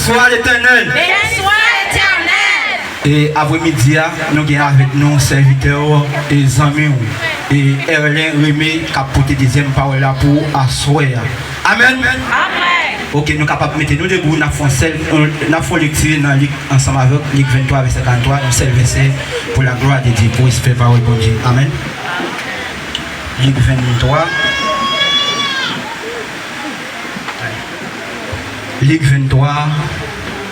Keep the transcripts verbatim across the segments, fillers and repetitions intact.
Bonswa Letènèl. Bonswa Letènèl. E apremidi a, nou gen avèk nou sèvitè w e zanmi w, e Erlen Reme, k ap pote dezyèm pawòl la pou aswè a. Amèn. Amèn. Ok, nou kapab mete nou debou, n ap fè yon sèl, n ap fè yon lekti nan Lik ansanm avèk Lik venntwa, vèsè karanntwa, yon sèl vèsè pou la glwa de Dye, pou respè pawòl Bondye. Amèn. Lik venntwa. Lik venntwa,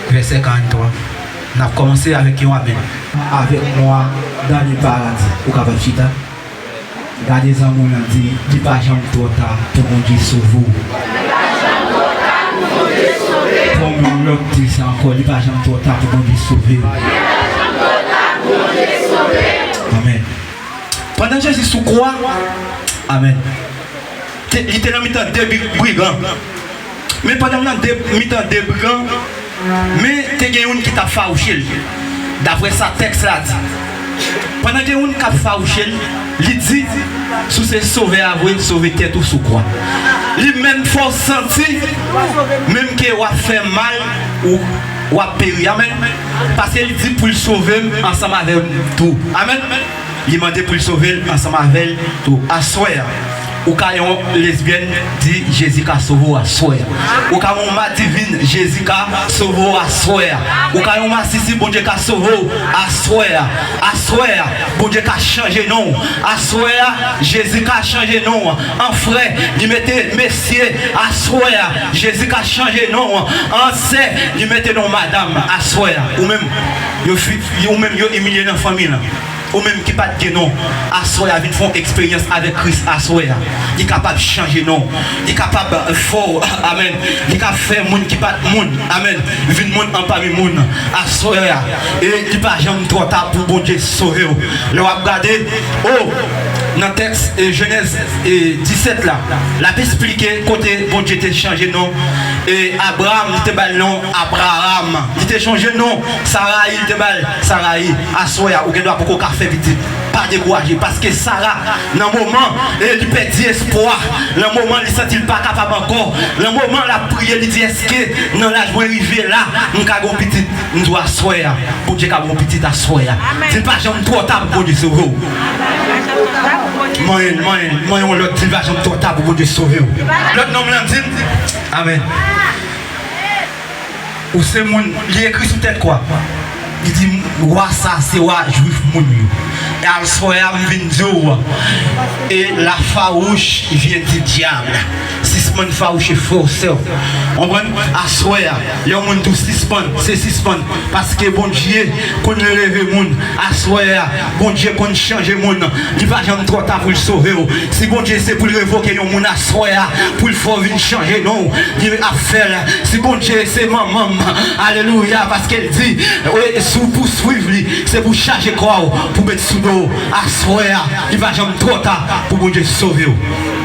vèsè karanntwa. N ap kòmanse avèk yon amèn. Avec moi dans le paradis. Ou kapab chita. Gade zanmi w lan, di, li pa janm twò ta pou Bondye sove w. Pran yon lòt, di sa ankò, li pa janm twò ta pou Bondye sove w. Amèn. Pandan Jezi sou kwa, amèn, te, li te nan mitan de bri-, brigan. Men pandan l nan de, mitan de brigan, men te gen youn ki t ap fawouche l. Daprè sa tèks la di. Pandan gen youn k ap fawouche l, li di, si w se sovè a vre, sove tèt ou sou kwa. Li menm fè w santi, menm ke w ap fè mal, ou, w ap peri. Amèn. Paske li di pou l sove m ansanm avè m tou. Amèn. Li mande pou l sove l ansanm avè l tou. Aswè a, ou ka yon lesbyèn, di, Jezi ka sove w aswè a. Ou ka yon madivin, Jezi ka sove w aswè a. Ou ka yon masisi, Bondye ka sove w aswè a. Aswè a, Bondye ka chanje non w. Aswè a, Jezi ka chanje non w. An frè, li mete mesye, aswè a, Jezi ka chanje non w. An sè, li mete non madanm aswè a. Ou menm, yo fi-, ou menm, yo imilye nan fanmi lan. Ou menm ki pa t gen non, aswè a vin fè yon eksperyans avèk Kris aswè a. Li kapab chanje non. Li kapab fè w, amèn. Li ka fè moun ki pa t moun, amèn, vin moun anpami moun aswè a. E li pa janm twò ta pou Bondye sove w. Lè w ap gade, o, nan tèks, e, Jenèz, e, disèt la, l ap esplike kote Bondye te chanje non. E Abraram, li te ba l non Abraram. Li te chanje non Sarayi, li te ba l Sarayi. Aswè a, ou gen dwa poko ka fè pitit. Pa dekouraje, paske Sara, nan moman, e, li pèdi espwa, nan moman li santi l pa kapab ankò, nan moman l ap priye, li di, èske nan laj mwen rive la, m ka gen yon pitit? M di w aswè a, Bondye ka ba w pitit aswè a. Amèn. Di l pa janm twò ta pou Bondye sove w. Manyen l, manyen l, manyen yon lòt, di l pa janm twò ta pou Bondye sove w. Lòt nonm lan di l, amèn. Ou se moun, li ekri sou tèt kwa. Li di, wa sa se wa jwif moun yo. E aswè a, m vin di w, e la farouche vient du diable. Sispann fawouche frè w, sè w. Konprann? Aswè a, lè yon moun di w sispann, se sispann. Paske Bondye konn leve moun. Aswè a, Bondye konn chanje moun. Li pa janm twò ta pou l sove w. Si Bondye se pou l revoke yon moun aswè a, pou l fè w vin chanje non w, li ap fè l. Si Bondye se manman m, alelouya, paske l di, wi, si w pou swiv li, se pou chaje kò w, pou met sou do w. Aswè a, li pa janm twò ta pou Bondye sove w.